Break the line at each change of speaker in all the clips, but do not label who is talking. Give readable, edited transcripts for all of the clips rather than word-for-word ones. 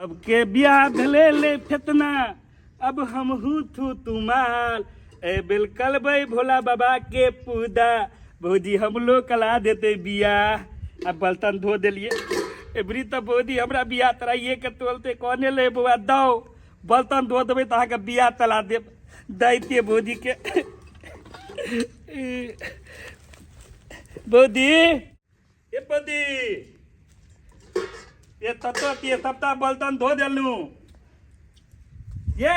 अब के बियाह भेले ले फेतना, अब हमहू थू तुमाल ए बेल कलबै भोला बाबा के पूदा, भौजी हमलो कला देते बियाह। अब बर्तन धो देलिए, एबरी तऽ भौजी हमरा बियाह तराइए के तोलते। कहने ले बौआ दौ बर्तन धो देबै तऽ अहाँके बियाह तला देब। दैते भौजी के। भौजी, ए पति, ये तत्व ये सबटा बर्तन धो देलू। ये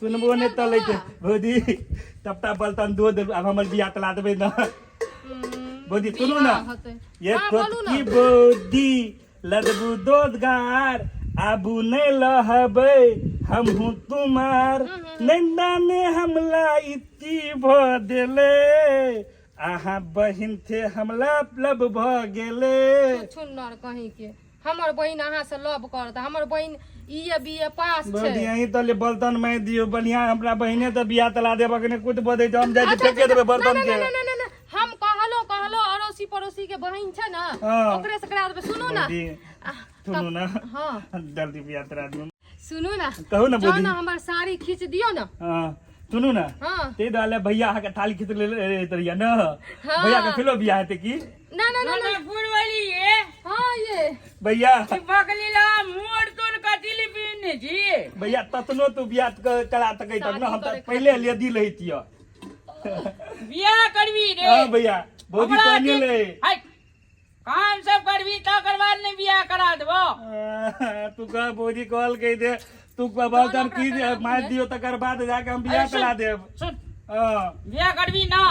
सुनबो नहि तलै छै। भौजी, सबटा बर्तन धो देलू, आब हमर बियाह तला देबै ने भौजी? सुनू ने। ये की भौजी, लदबू दोदगार आबू नहि लहबै हमहूँ तुम्हार नैना ने हमला इति भऽ देले, अहाँ बहिन थे हमला लब भऽ गेले।
छुन्नर कहीं के, हमर बहिन अहाँ से लव करत? हमर बहिन ई ए बी ए पास छै।
भौजी, अहीं तऽ ले बर्तन मारि दियौ बढ़िया। हमरा बहिने तऽ बियाह तला देबक ने कुछ बदै छै। हम जाइ छी, फेंके देबै बर्तन के।
ना ना ना, हम कहलो कहलो अड़ोसी पड़ोसी के बहिन छै ना, ओकरे से करा देबै। सुनू ना।
भौजी, सुनू ना।
हाँ।
जल्दी बियाह तला दियौ।
सुनू ना।
कहू ना।
जाउ
भौजी।
ना, हमर साड़ी खींच दियौ ना।
हाँ, सुनू ना।
हाँ।
ताहि दुआरे भैया अहाँके थाली खींच ले रहियै ने?
हाँ।
भैया के फेरो बियाह हेतै की?
ना ना ना ना।
पुरवली ये।
हाँ, ये।
भैया।
बकली ला मोड़ तोड़ कथी ली पीने जी।
भैया, ततनो तू बियाह करा सकै तब ने, हम तऽ
शादी करे।
पहिले लेदी लैतियै।
बियाह करबी रे?
हाँ भैया, भौजी
हमरा
कहने ले।
हाय, काम सब करबी तकर बाद ने बियाह करा देबो।
तू कह, भौजी कहल कहि दे तू बर्तन की मारि दियौ, तकर बाद जाके हम बियाह
अरे सुन,
करा देब।
सुन।
हाँ।
बियाह करबी ना?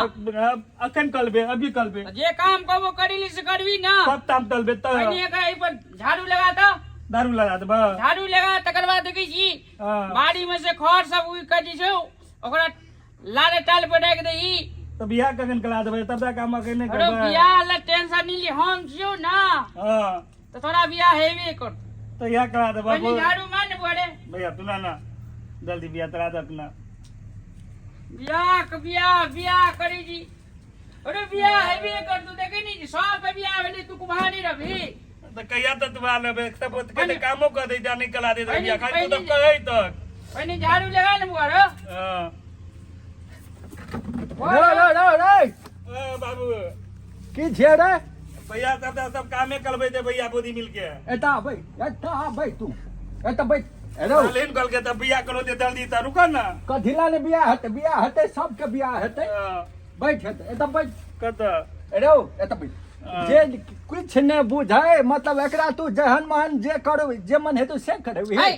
अखन कलबे, अभी कलबे।
जे काम कहबो करी से करबी ना?
सब काम तलबे तऽ।
पहिने एकरा एहि पर झाड़ू लगा दो।
दारू लगा देब।
झाड़ू लगा, तकर बाद देखै छी बाड़ी में से खर सब उगि के जे छै ओकरा लाले टाल पर राखि दही।
तऽ बियाह कखन करा देबै? तब तक काम अखन नहि
अरे
करबै।
बियाह ला टेंशन नहीं ली, हम छियौ ना। तऽ तोरा बियाह हेबे कर।
तऽ इएह करा देबै।
पहिने झाड़ू मार ने बोरे।
भैया, तू ना ना जल्दी बियाह करा दे अपना।
बियाह के बियाह बियाह करी जी। अरे बियाह हेबे कर, तू देखे नहीं सब के बियाह भेलै, तू कुम्हारी रहबी।
तऽ कहिया तक तू लेबै सब के कामो कर दै जा, नहि करा दे बियाह खाली तू तऽ कहै तक।
पहिने झाड़ू लगा ने बुआ रो।
हाँ।
रे रे रे रे।
ओ बाबू।
की छियै रे?
भैया, सब सब कामे करबै दे भैया बोदी मिलके।
एता आबै, एता आबै, तू एता बैठ रे।
लेन कल के तब बियाह करो दे जल्दी, त रुको ना।
कथिला ने बियाह हेतै? बियाह हेतै, सबके बियाह हेतै। बैठ हेतै, एता बैठ।
कत?
रे एता बैठ। जे किछु नहि बुझै, मतलब एकरा तू जेहन मन जे करू, जे मन हेतौ से करबही।
है,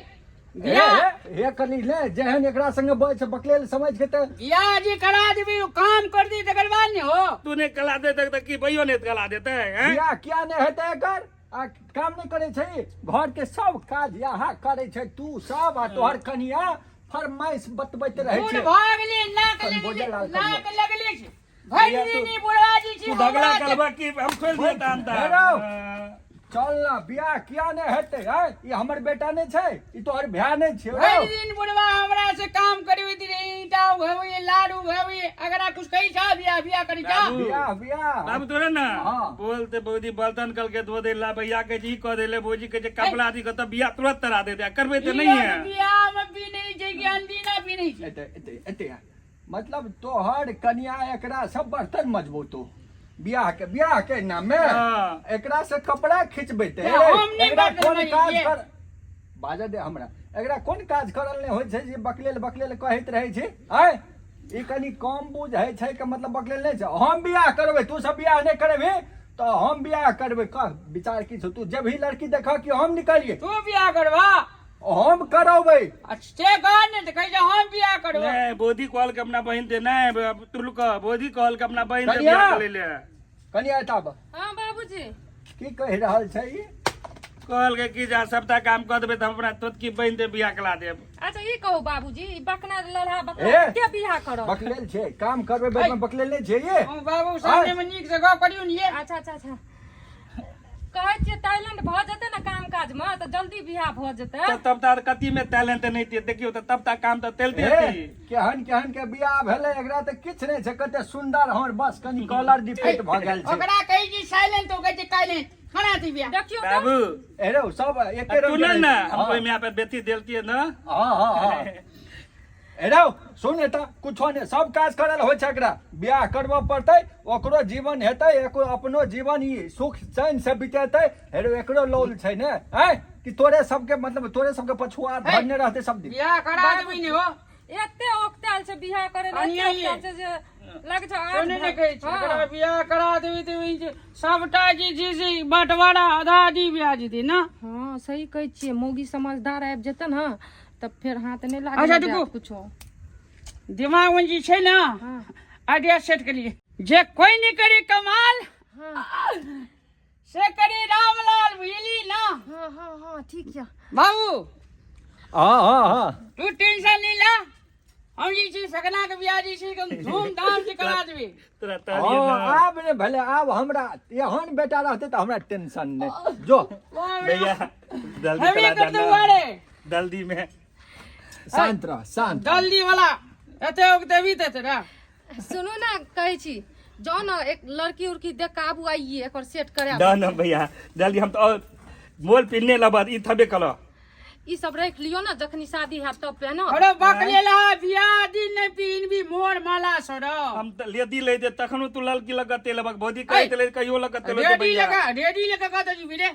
बियाह।
हे हे कनी ले जेहन एकरा संगे बैठ बकलेल समझ के तऽ।
बियाह जे करा देबी, ओ काम कर दी तकर बाद ने हो।
तू ने कला दे तक की भैयो ने कला देते हैं?
बियाह किया नहि हेतै एकर? आ काम नहि करै छै? घर के सब काज यहाँ करै छै तू सब आ तोहर कनिया फरमाइश बतबैत रहै
बूढ़
छै।
भऽ गेलै, नाक
कनि
लगले
बोझे लाल
नाक
करियौ।
लगले छै भरि
भैया,
दिन
तू
ई बुढ़वा जी छी
तू झगड़ा
हमरा
करबा की हम खोल दिए तान ता।
हे रौ। चल ना, बियाह किया नहि हेतै? है ई हमर बेटा नहि छै? ई तोहर भाय नहि छै?
भरि दिन बुढ़वा हमरा से काम करबैत रहे, ईंटा उघबै, लारू उघबै। अगरा कुछ कहै छ बियाह बियाह करी छ।
बाबू।
बियाह बियाह।
बाबू, तोरे ना
हाँ।
बोलते भौजी बर्तन कल के धो दे ला, भैया के जी कह दे ले, भौजी के जे कपड़ा दी के तब बियाह तुरंत तरा दे दे करबे ते नहीं है।
बियाह में पीने छै कि अनदिना पीने छै?
एते एते एते आ। मतलब तोहर कनिया एकरा सब बर्तन मजबूतो, बियाह के नाम में एकरा से कपड़ा खिंचबेते।
हम नहि
एकरा
बर्तन
कोन काज
मजलियै।
कर बाजऽ दे हमरा। एकरा कोन काज करल नहि होइ छै जे बकलेल बकलेल कहैत रहै छै? आँय, ई कनि कम बुझै छै के मतलब बकलेल नहि छै। हम बियाह करबै, तू सब बियाह नहि करेबही तऽ हम बियाह करबै। कह, विचार की छौ? तू जेबही लड़की देखऽ कि हम निकलियै?
तू बियाह करबा?
हम करबै।
अच्छा, कह ने तऽ कहै छै हम बियाह करबै।
नहीं, बोधी कहल के अपना बहन दे नहीं, तू रुक, बोधी कहल के अपना बहन दे
कनिया।
बियाह कर ले।
कनि एतऽ आबऽ।
हाँ बाबूजी।
की कहि रहल छै ई?
कहल के कि जा सबटा काम कर देबे तऽ हम अपना तोतकी बहन दे बियाह करा देब।
अच्छा, ई कहू बाबूजी, ई बकना लल्हा बकना
ए!
के बियाह करत?
बकलेल छै, काम करबै बैठमे, बकलेल नहि छै ये।
हम बाबू सामने में नीक से गप करियौ ने ये।
अच्छा अच्छा अच्छा, कहै छियै टैलेंट भऽ जेतै ने काम काज मे तऽ जल्दी बियाह भऽ जेतै।
तऽ तब तार कथी में टैलेंट नहीं थे? देखियो तऽ तब तक काम तऽ तेलते
हे,
थी।
केहन केहन के बियाह भेलै, एकरा तऽ किछु नहि छै। कते सुंदर हमर, बस कनि कॉलर डिफेक्ट भऽ गेल छै।
ओकरा कहै छी साइलेंट, ओ कहै छै काइलेंट। कना हेतै बियाह
देखियौ तऽ
बाबू
ए रौ सब एके
तू
रंग के
ना ना
रहै छै।
हम
हँ।
ओहि माय पर बेटी देलतियै ना
हँ हँ हँ ए रौ सुन तऽ कुछो नहि सब काज करल होइ छै एकरा बियाह करबऽ पड़तै ओकरो जीवन हेतै एको अपनो जीवन ई सुख चैन से बितेतै हेरो एकरो लौल छै ने आँय कि तोरे सबके मतलब तोरे सबके पछुआ धरने रहतै सब दिन
बियाह करा देबी ने हो
एते औकताल छै बियाह करे लए एते
अनियाइये।
औकताल छै जे लग छै
से नहि ने कहै छी
हँ।
एकरा बियाह करा देबी तऽ ई जे सबटा जे छै से बँटवारा आधा आधी भए जेतै ने
हँ सही कहै छियै मौगी समझदार आबि जेतै ने तब फेर हाथ नहि लागै
अच्छा,
देत
रुकू।
कुछो
दिमागमे जे छै ने
हँ
आइडिया सेट करिए जे कोई नहीं करे कमाल
हँ
से करे रामलाल बुझली ना
हँ हँ हँ ठीक यऽ
बाबू
हँ हँ हँ
तू टेंशन नहीं ला हम जे छै सगना के बियाह जे छै एकदम धूमधाम से करा देबे
तोरा कहलियै
हँ
ना
आब ने भले आब हमरा एहन बेटा रहतै तऽ हमरा टेंशन नहि जो
भैया जल्दी
हेबे
करा
कर
देना
दुआरे
जल्दी में
शांत रह शांत रह।
जल्दी वाला एते ओक देबी ते तोरा
सुनू ने कहै छी जाउ ने एक लड़की उड़की देख के आबू आइए एक सेट करे
ना ना भैया जल्दी हम तो और मोल पिन्ने लबत ई थबे कलो
ई सब राखि लियौ ने जखनी शादी हैत तब पहनो
अरे बकले ला बियाह दिन नहीं पीन भी मोर माला सर
हम त लेदी ले दे तखनो तू लड़की लगते लबक भौजी कहैत ले कहियो लगते ले
रेडी लगा रेडी लगा कह दे जी रे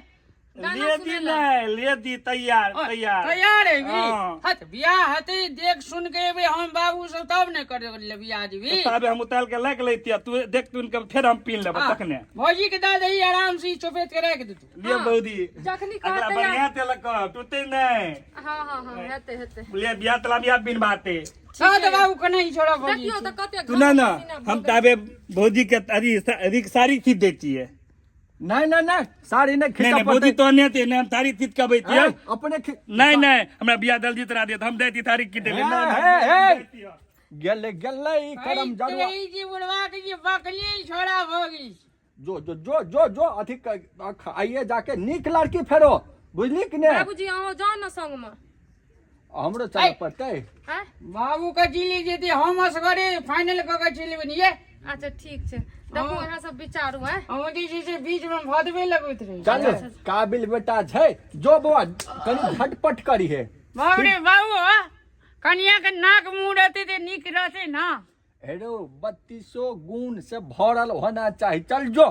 गाना
लेदी
सुनै लए।
नहीं लेदी तैयार तैयार
तैयार है भी
हाँ।
हत बियाह हते देख सुन के एबे हम बाबू सब तब ने कर ले बियाह जीबी
तबे हम उतार के लग लेती तू देख तू इनके फेर हम पीन लेब तखने
भौजी के दऽ दही आराम से चौपेत के राखि देतू
लिए भौजी
जखनी
अगला
कहते
बढ़िया तेलक टूटे नहीं
हाँ हाँ हाँ हेतै हेतै
लिए बियाह तला बियाह बिन बाते
कह दे बाबू कने ही छोड़ा भौजी
देखियौ तऽ कते
तू ना ना
घाम पसीना
हम ताबे भौजी के अरी अरी सारी चीज देती है
नहीं नहीं नहीं साड़ी नहीं
नहीं
खींचऽ
नहीं भौजी
पड़तै
तो नहीं थे नहीं हम थारी चीज कबै थी
हैं, अपने खी-
नहीं नहीं हमरा बियाह दलजी तरा देत हम देती थारी की देले
हे,
नहीं
हे, हे। गेले गेले ई करम जरुआ
ई जी बुढ़वा के जी बकली छोड़ा भौजी
जो जो जो जो जो अथी आइए जाके नीक लड़की फेरो बुझली कि ने
बाबूजी अहाँ जाउ ने संगमे
हमरो चलऽ पड़तै
आँय
बाबू के चिली जेती हम असगरे फाइनल कऽ के चलि बनी ये
अच्छा ठीक छै देखू अहाँ सब विचारू आँय
हम जे छै से बीच में भदबे लगैत रही
चल काबिल बेटा छै जो बौआ कनि झटपट करी हे
बाबू रे बाबू कनिया के नाक मुँह रहते ते नीक रहते ना
हेरो बत्तीसो गुण से भरल होना चाही चल जो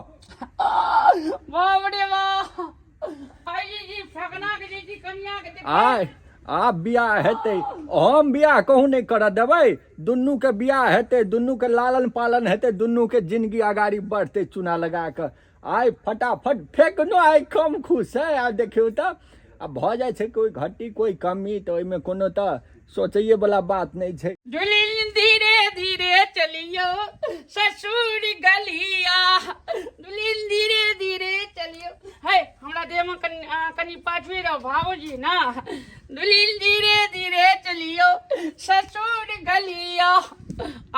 बाप रे बाप आई जी जी फकना के जी जी कनिया के देख
आय आब बियाह हेतै हम बियाह कहूँ नहि करऽ देबै दुनू के बियाह हेतै दुनू के लालन पालन हेतै दुनू के जिंदगी अगाड़ी बढ़तै चूना लगा कऽ आइ फटाफट फेकनो आइ कम खुश है आब देखियौ तऽ आ भऽ जाइ छै कोइ घटी कोइ कमी तऽ ओहिमे कोनो तऽ सोचैए वाला बात नहि छै
दुल्हन धीरे धीरे चलियो ससुर गलिया दुल्हन धीरे धीरे चलियो है हमरा देह में कनि कनि पाछुए रहो भावजी ना दुल्हन धीरे धीरे चलियो ससुर गलिया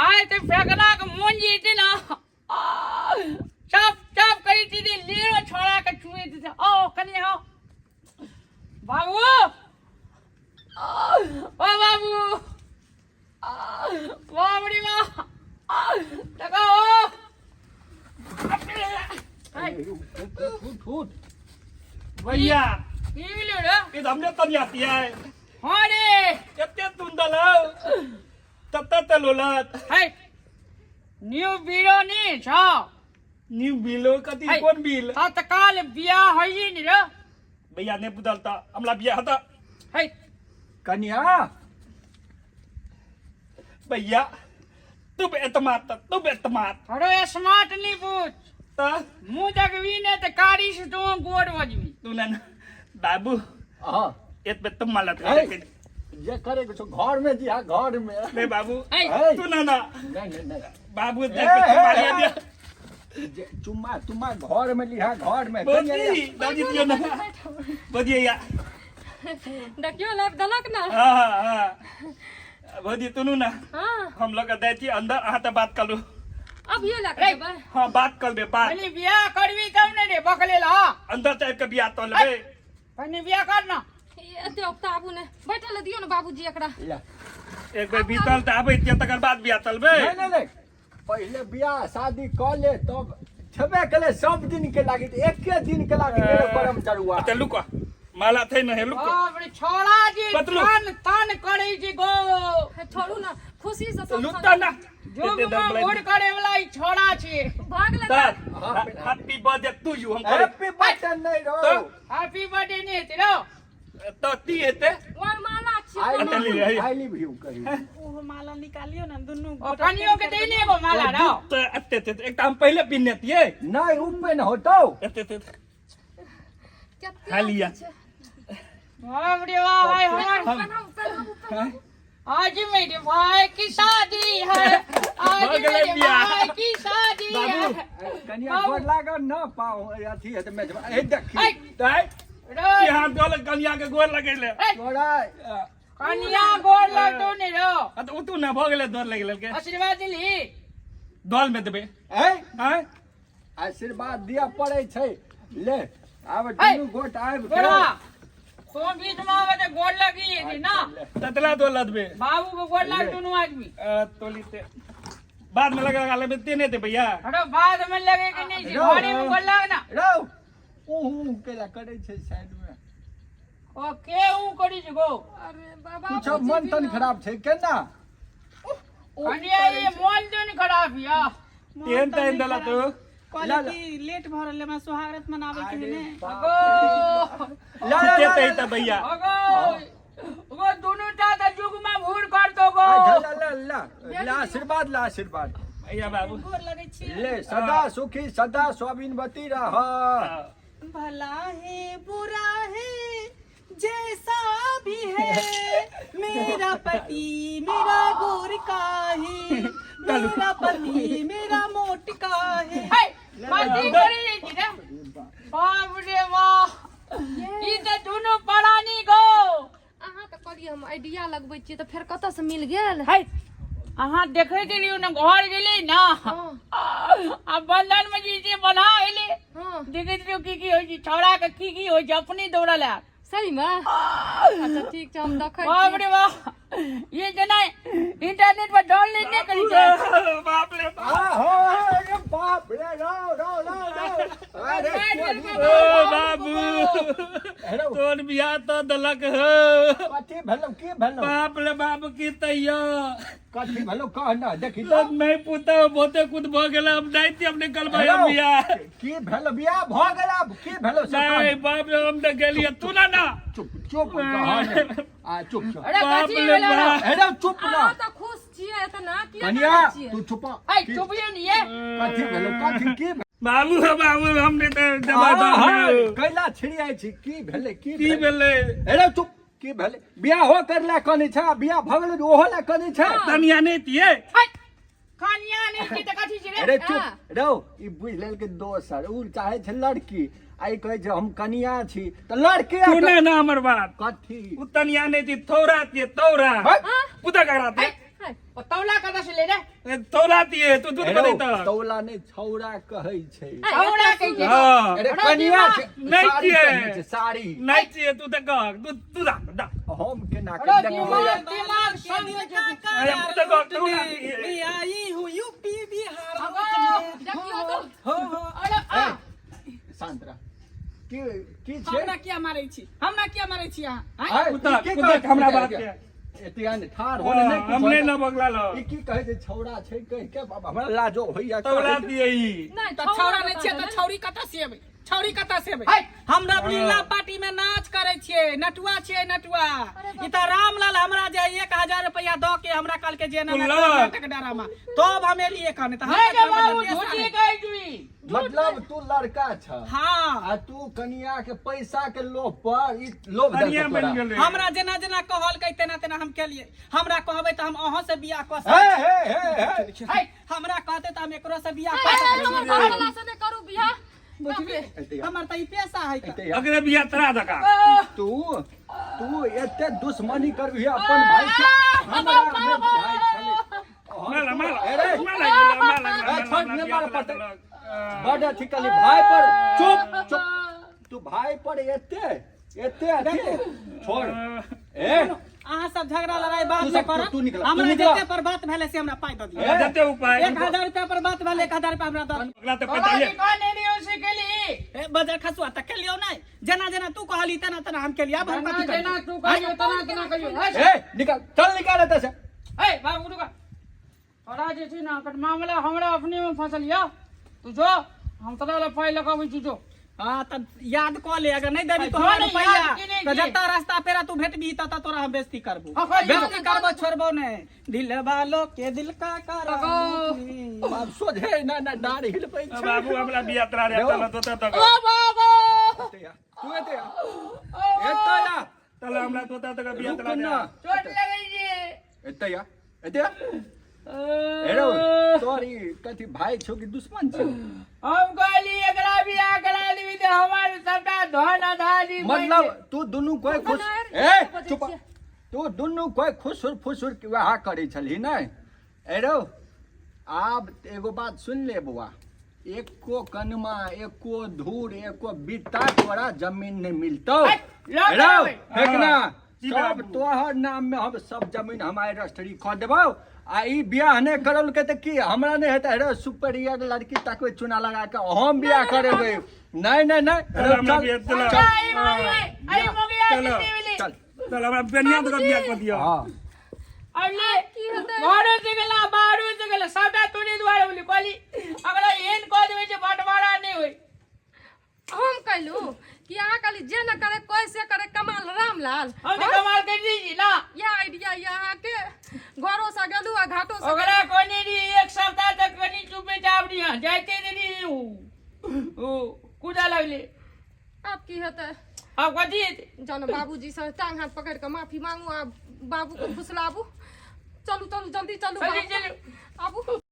आय ते फेकना के मोन जे छै ना चप चप करी थी लीरो छोड़ा के छुए दी आओ कनि आओ बाबू ओ बाबू बाप रे बाप देखो
उठ उठ
भैया
की भेलो रे
ई तऽ हमरे तनिया है
हाँ रे
कते सुंदर हौ तत्ता तलोलत
है न्यू बीरो नी छौ
न्यू बिलो कथी
है।
कोन बिल
तत्काल बियाह होई नी रे
भैया नहीं बुझल तऽ हमरा बियाह तऽ
है
कनिया
भैया तू एतमात तू एतमात
अरे स्मार्ट नहीं पूछ
तऽ
मुंह देखबी ने तऽ कारी से तू गोर बजबी
तू ना ना बाबू
हाँ
एतबे तुम मालत
है जे करे के छौ घर में जी हाँ घर में
नहीं बाबू
है
है
तू ना ना
नहीं नहीं नहीं
बाबू
ए,
देख के
ए,
मारिया
ए।
दिया
जे चुम्मा तुम्मा घर में लिहा घर में कनिया
बोली
लिहा।
दादी दियो ना बोलिए या
देखियौ लाइफ देलक ने
हाँ हाँ हाँ भौजी तुनू ना
हाँ
हम लोग दै छी अंदर अहाँ तऽ बात करू
अभियो लए के जेबै
हाँ बात कर बे बात
पहले बियाह करबी तब ने रे बकले ला
अंदर चाहे के बियाह तो लेबे
पहले बियाह कर ना
एते औकता आबू ने बैठल दियौ ने बाबूजी एकरा
ला।
एक बेर बीतल तऽ आबै छियै तकर बाद बियाह चलबै
नहीं नहीं नहीं पहले बियाह शादी कऽ ले तब छेबे केले सब दिन के लागी एके दिन के लागी गेलो करम चरुआ।
अच्छा लुको माला थे न हे लुको।
बाप रे छोड़ा जी
पतलू।
तान तान करै छी गो।
हे, छोड़ू ना खुशी से सब
लुता ना
जुग में वोट करे वाला ई छोड़ा छी।
भाग ले
sir happy birthday to you हम करे।
हैप्पी बर्थडे नहीं रो।
तो?
हैप्पी बर्थडे नहीं हेतै रौ।
तो ती हेते
वरमाला छी।
आई
अच्छा,
लिव
ले,
you, I live you कही।
ओहो माला निकालियो ने दुनू
ओ
गोटा।
कनियो के देने एगो माला रौ।
तो एते एते एकटा हम पहिले पिन्ने तियै।
नहीं उपे न होतो।
एते एते
कते
खा लिया।
छै।
बाप रे वाह भाई हमर
पेन्हाउ, पेन्हाउ, पेन्हाउ।
आज मेरे भाई की शादी है, आज
भऽ गेलै
मेरे
बियाह।
भाई की शादी है।
कनिया गोर लागल न पाओ अथी हेतै मेजबा ए देखी।
ऐ,
दाइ
रौ,
यहाँ दल कनिया के गोर लगेले।
ऐ,
तोरा
कनिया गोर लगतौ ने रौ।
आ तऽ उतू ना भऽ गेलै दल लागि लेलकै।
आशीर्वाद दिलही।
दल में देबै।
ऐ
आँय
आशीर्वाद दिअ पड़ै छै। ले आब
ऐ,
दुनू गोट आबि के
गोरा तो बीच में आवे तो गोर लगी हेतै ना।
ततला दो लदबे।
बाबू के गोर लाग दुनू आदमी।
तोली ते बाद में लगा लगा लेबे ते नहीं ते भैया।
अरे बाद में लगे के नहीं छै,
रौ।
घरे में गोर लाग ना।
रौ ऊहू केला करै छै साइड में।
ओ के ऊ करी छै गो।
अरे बाबा
कुछो मन तन खराब छै केना?
कनिया ये मोन तन खराब या।
तेहन तेहन देला तू।
कहली कि लेट भऽ रहलै, हमरा सोहागरात मनाबै के है ने।
अगो
ला ला
ते
ला
ते
ला
ते भैया।
अगो गो दुनू टा त जुग में भूर कर दो गो।
अच्छा, ला ला ला ला आशीर्वाद ला आशीर्वाद।
भैया बाबू
गोर लगै छी।
ले सदा सुखी सदा स्वाभिनवती रह।
भला है बुरा है जैसा भी है, मेरा पति मेरा गोर का है, मेरा पति मेरा मोट का है।
है मस्ती करी छी रे। बाप रे वाह ई त दुनू परानी गो।
अहाँ तऽ कहलियै हम आइडिया लगबै छियै तऽ फेर कतऽ से मिल गेल?
है अहाँ देखैत रहियो ने घर गेली ना।
हँ।
आ बंधन में जे छै बना एले।
हँ।
देखैत रहियो की की होइ छै छौड़ा के की की होइ छै अपने दौड़ल आयत।
सही में? अच्छा ठीक छै हम देखै
बाप
छी।
रे बाप ये जेना इंटरनेट पर डाउनलोड नहि करी छै।
बाप रे बाप।
आहो अरे बाप रे रो रो रो रो अरे
ओ बाबू
हेलो
तोर बियाह तऽ देलक हो।
कथी भेलौ की भेलौ?
बाप रे बाप की तैयो
कथी भेलौ कह न देखी
तो नहीं पुता बहुते कुछ भऽ गेल हम नहीं थी अपने कल भाई हम बियाह।
की भेलौ बियाह भऽ गेल आब की भेलौ से कह।
नहीं बाप रे हम तऽ गेलियै तू ना ना।
चुप चुप कह ने। आ चुप चुप।
अरे
बाप
कथी
रे
भेलौ रौ?
बाप।
हेलो चुप ना।
अहाँ तऽ खुश छियै एतना किया
कनिया
कानै छियै?
तू चुप।
ऐ चुपियो ने ये।
कथी भेलौ कथी की भेलौ?
बाबू हो बाबू हम नहीं तऽ देबा
आहा,
दऽ
कैला छिड़ियाइ छी की भेलै की
की भेलै?
हेलो चुप की भेलै? बियाह हो करला कनै छै आ बियाह भऽ गेलै ओहो ला कनै छै।
कनिया नहीं तियै।
है कनिया नहि छी तऽ कथी छी रे?
अरे चुप रौ ई बुझि लेलकै दोसर उ चाहै छै लड़की आ ई कहै छै हम कनिया छी तऽ लड़की आ
तू ना ना हमर बात।
कथी?
उ तनिया नहीं थी थौरा तिये तौरा।
हट।
पुता ककरा तिये?
है,
ओ तौला कतऽ से ले रे?
ए, तौरा तिये तू दूध
हेलो,
बनै तऽ।
तौला नहि छौड़ा कहै छै।
छौड़ा कहै छै।
हँ।
अरे
अरे
कनिया
दिमाग
छै
नहि
साड़ी
छियै।
पहिनै छै, साड़ी।
नहीं छियै तू तऽ कह तू तू दा दा।
हम केना
अरे
के देखबै?
दिमाग दिमाग संग छै।
अरे पुता कह तू ना तिये।
मैं आई हूँ यूपी बिहार।
अगो
देखियौ तऽ।
हो हो
अरे आ
शांत रह। की की छै?
हमरा किया मारै छी? हमरा किया मारै छी अहाँ? आँय?
आँय,
कुत्ता,
ई की
कुत्ता
कहै छै?
हमरा बात के।
एते आन ठाढ़ होने नहि
हम
कुछो।
नहीं ना बगला लो।
ई की कहै छै छौड़ा छै कहि के बाबा हमरा लाजो होइया।
तौरा तिये ई।
नहि
तऽ छौड़ा नहि छियै तऽ छौड़ी कतऽ से एबै? छौड़ी कतऽ से एबै?
है
हम रमलीला पार्टी में नाच करै छियै, नटुआ छियै नटुआ। ई तऽ रामलाल हमरा जे 1000 रुपया दऽ के हमरा कहलकै जे एना
कुल्लड़।
नाटक डरामा तब हम एलियै कने तऽ
नहि गे
हमरा
बाबू
पैसा
झूठी
नहि।
कहै छी।
मतलब तू लड़का छ
हाँ
आ तू कनिया के पैसा के लोभ पर ई लोभ
कनिया
देलकौ
बनि
तोरा।
गेलै।
हमरा जेना जेना कहलकै तेना तेना हम केलियै। हमरा कहबै तऽ हम अहाँ से बियाह कऽ
हे
सकै
हे हे हे
छी।
है
हमरा कहतै तऽ हम एकरो से बियाह
है,
कऽ
है,
सकै
हमर
छी।
घरवला से नहि करू बियाह। बाप रे।
एते आ,
हमर तऽ ई पेशा है तऽ।
एते आ।
अगरे बियाह तोरा दका।
तू तू एते दुश्मनी करबिही अपन भाई के हमरा नहि बुझाइ छलै।
माला माला
अरे
माला माला माला
ए, छोड़, नहि मारऽ पड़तै। बड अथी कली भाई पर चुप चुप तू भाई पर एते एते अथी छोड़ ए
अहाँ सब झगड़ा लड़ाई बाद
तू
में
सब
करब।
तू निकल, तू
हमरा
निकल।
जते पर बात भेलै से हमरा पाइ दऽ दिअ।
हमरा जते उपाय
1000 रुपया पर बात भेलै, 1000 रुपया हमरा दऽ दिअ।
ओकरा तऽ
तोरा
पता
की कहने रहियौ से केली
ए बजर खसुआ तऽ केलियौ नहि, जेना जेना तू कहली तेना तेना हम केलियै। आब हम
जेना
कथी
जेना
करियै?
तू कहियो तना तना कहियो हे
ए निकाल, चल निकाल एतऽ से।
हे बाबू रुका, तोरा जे छै ने एकर मामला हमरा अपने में फसल या, तू जो हम तोरा लए पाइ लऽ कऽ अबै छी जो।
हाँ तऽ याद कऽ ले, अगर नहि देबी
जो
तो हमरा
ने
रुपैआ
याद की नहि
तऽ
की।
जतऽ रास्ता पेरा तू भेटबी ततऽ तोरा हम बेइज्जती करबो।
हाँ, कहियो।
बेइज्जती करबो, छोड़बो नहि। दिल वालो के दिल का करा
बाप सोझे ना ना डार हिलबै छै।
बाबू हमरा बियाह तला रे, तला तोता तक।
ओ बाबा,
एते आ, तू एते आ, एते आ।
तला हमरा तोता तक बियाह
रुक
तला
ना।
दे।
चोट लगै छै।
एते आ, एते आ। हे रौ, तोहर ई कथी भाई छौ कि दुश्मन छौ?
हम कहली एकरा बियाह करा देबी तऽ हमर सबटा धन आधा दी।
मतलब तू दुनू कोई खुश ए चुप, तू दुनू कोई खुसुर फुसुर के वएह करै छलही नहि? ए रौ, आब एगो बात सुन ले बौआ, एको कनमा, एको धूर, एको बित्ता तोरा जमीन नहि मिलतौ।
हट, लऽ
ए रौ,
के
फेकना
की
सब
बाबू?
तोहर नाम में हम सब जमीन हमारे रजिस्ट्री कऽ देबौ। आ ई बियाह नहि करौलकै तऽ की हमरा नहि हेतै? रे सुपरियर लड़की तकबै, चूना लगा के हम बियाह करेबै। नहि नहि नहि,
चल हमरा
चल,
बियाह चल।
चल,
अरे मगिया
चलो।
चल।
चल हमरा बेनिया तक बियाह कऽ दिअ।
हाँ।
अरे
की हेतै?
घरो से गेला, बाहरो से गेला, सबटा तोरे दुआरे बोली। कहली अगला एहन कह देबै जे बंटवारा नहि होय।
हम कहलू कि अहाँ कहली जे न करे कोई से करे कमाल रामलाल।
हम तऽ कमाल कर दी छी ना।
यह आइडिया यह अहाँके घरो से गेलू आ घाटो से।
ओकरा कहने रही एक सप्ताह तक कनी चुपे चाप रही, जाइते रही ओ कूदा लगले।
आब की हेतै?
आब कथी हेतै?
जानो बाबूजी से टांग हाथ पकड़ के माफी मांगू आ बाबू के फुसलाबू। चलू चलू जल्दी चलू।
चलू,
बाबू।
चलू।
आबू।